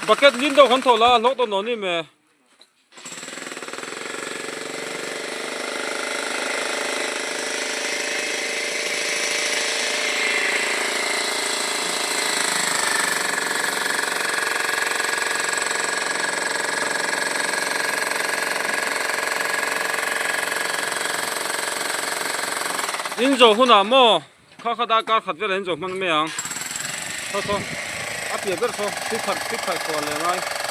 Bucket lin deuh kan thawh la a hlawk dawn lo ni me. In zawh hunah maw kha kha darkar khat velah in zawh hman mai ang. Saw saw a piah ber saw thil khat thil khat khual leh ngai.